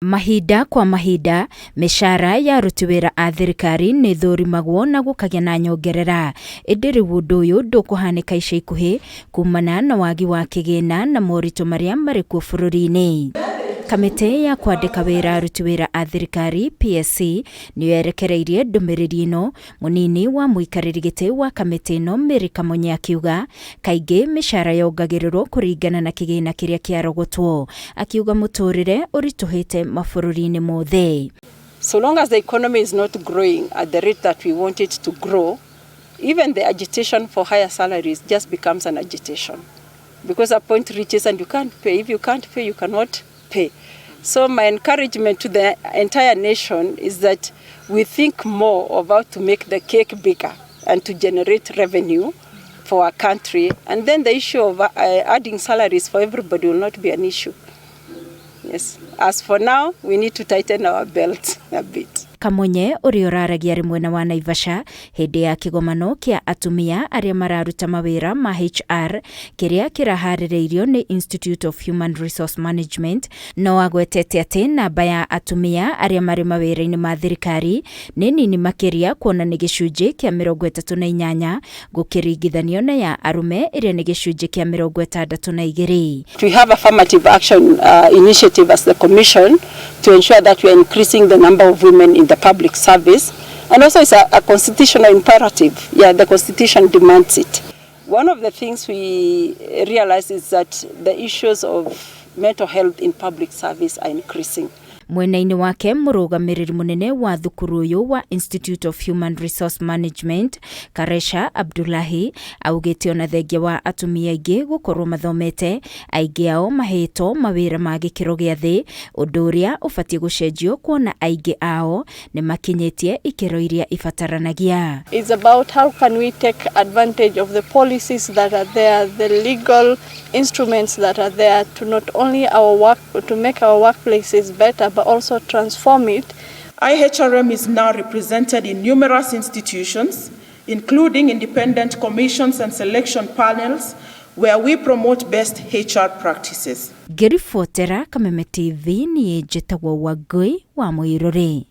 Mahinda kwa mahinda, mĩcara ya aruti wĩra a thirikari nĩ ĩthũrimagwo na gũkagĩa na nyongerera. Ĩndĩ rĩu ũndũ ũyũ ndũkũhanĩka ica ikuhĩ kumana na wagi wa kĩgĩna na moritũ marĩa marĩ kuo bũrũri-inĩ. Kamĩtĩ ya kwandĩka wĩra aruti wĩra a thirikari PSC nĩyo yerekereirie ndũmĩrĩri ĩno. Mũnini wa mũikarĩri gĩtĩ wa kamĩtĩ ĩno Mary Kamonye akiuga kaingĩ mĩcara yongagĩrĩrwo kũringana na kĩgĩna kĩrĩa kĩarogotwo. Akiuga mũtũrĩre ũritũhĩte mabũrũri-inĩ mothe. So long as the economy is not growing at the rate that we want it to grow, even the agitation for higher salaries just becomes an agitation. Because a point reaches and you can't pay. If you can't pay, you cannot pay. So my encouragement to the entire nation is that we think more of how to make the cake bigger and to generate revenue for our country. And then the issue of adding salaries for everybody will not be an issue. Yes. As for now, we need to tighten our belts a bit. Kamonye ũrĩa ũraragia arĩ mwena wa Naivasha hĩndĩ ya kĩgomano kĩa atumia arĩa mararuta mawĩra ma HR kĩrĩa kĩraharĩrĩirio nĩ Institute of Human Resource Management no agwetete atĩ namba ya atumia arĩa marĩ mawĩra-inĩ ma thirikari nĩ nini makĩria kuona nĩ gĩcunjĩ kĩa 38 gũkĩringithanio na ya arũme ĩrĩa nĩ gĩcunjĩ kĩa 62. We have affirmative action initiative as the commission to ensure that we are increasing the number of women in the public service. And also it's a constitutional imperative. Yeah, the constitution demands it. One of the things we realize is that the issues of mental health in public service are increasing. Mwena-inĩ wake mũrũgamĩrĩri mũnene wa thukuru ũyũ wa Institute of Human Resource Management Karesha Abdullahi augĩte ona thengia wa atumia aingĩ gũkorwo mathomete, aingĩ ao mahetwo mawĩra ma gĩkĩro gĩa thĩ, ũndũ ũrĩa ũbatiĩ gũcenjio kuona aingĩ ao nĩ makinyĩtie ikĩro iria ibataranagia. It's about how can we take advantage of the policies that are there, the legal instruments that are there to not only our work, to make our workplaces better, but also transform it. IHRM is now represented in numerous institutions, including independent commissions and selection panels, where we promote best HR practices. Ngĩribotera Kameme TV niĩ njĩtagwo Wangũi wa Mũirũrĩ.